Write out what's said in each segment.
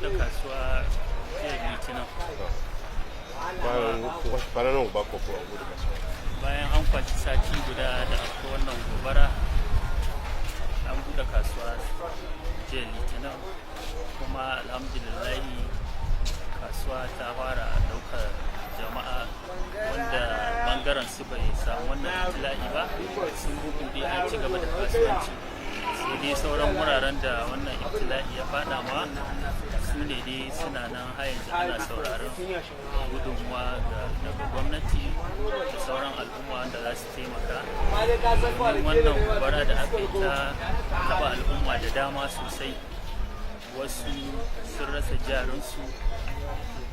Buɗe kasuwa jiya Litinin. Bayan kun kwashe kwana nawa ba ko a buɗe kasuwa? Bayan an kwaci sati guda da akwai wannan gobara, an buɗe kasuwa jiya Litinin, kuma alhamdulillahi kasuwa ta fara ɗaukar jama'a. Wanda bangaren su bai samu wannan ibtila'i ba sun bubuɗe, an ci gaba da kasuwanci. Sai dai sauran wuraren da wannan ibtila'i ya fada ma, su ne dai suna nan har yanzu ana sauraron gudunmuwa daga gwamnati da sauran al'umma wanda za su taimaka, domin wannan gobara da aka yi ta taba al'umma da dama sosai. Wasu sun rasa jarinsu,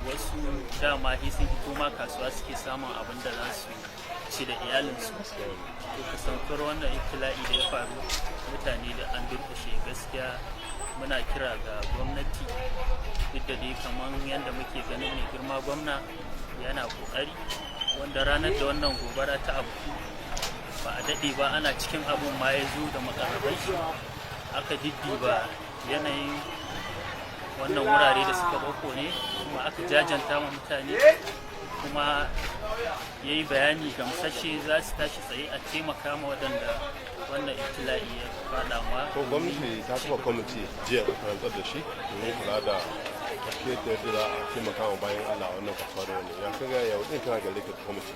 wasu dama sun fito ma kasuwa suke samun abin da za su ci da iyalinsu. To, kasantuwar wannan ibtila'i da ya faru, mutane da an durkushe. Gaskiya muna kira ga gwamnati, duk da dai kamar yadda muke ganin mai girma gwamna yana kokari, wanda ranar da wannan gobara ta abu ba a daɗe ba, ana cikin abun ma ya zo da makarrabai shi, aka diddiba yanayin wannan wurare da suka bako ne, kuma aka jajanta ma mutane, kuma ya yi bayani gamsashe za su tashi tsaye a taimaka ma waɗanda wannan ibtila'i ya faɗa ma. To, gwamnati ta kafa kwamiti jiya, aka rantsar da shi domin kula da tafiyar da yadda za a taimaka wa bayan Allah a wannan kasuwa da wannan. Ya kaga ya wadin kira gare ka kwamiti?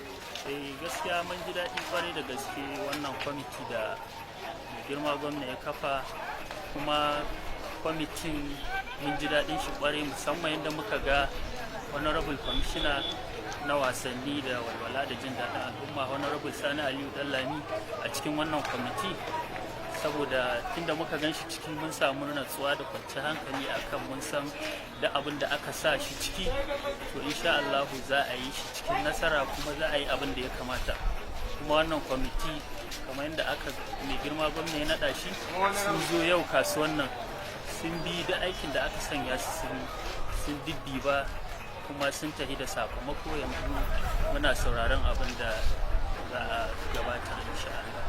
Eh, gaskiya mun ji daɗi kwarai da gaske wannan kwamiti da mai girma gwamna ya kafa, kuma kwamitin mun ji daɗin shi kwarai, musamman yadda muka ga Honorable Commissioner na wasanni da walwala da jin daɗin al'umma, Honorable Sani Aliyu Dallami, a cikin wannan kwamiti, saboda tunda muka gan shi ciki mun samu natsuwa da kwanciyar hankali akan mun san da abin da aka sa shi ciki, to insha Allahu za a yi shi cikin nasara, kuma za a yi abin da ya kamata. Kuma wannan kwamiti, kamar yadda aka mai girma gwamna ya naɗa shi, sun zo yau kasuwan nan, sun bi da aikin da aka sanya su, sun diddiba, kuma sun tafi da sakamako. Yanzu muna sauraron abin da za a gabatar insha Allah.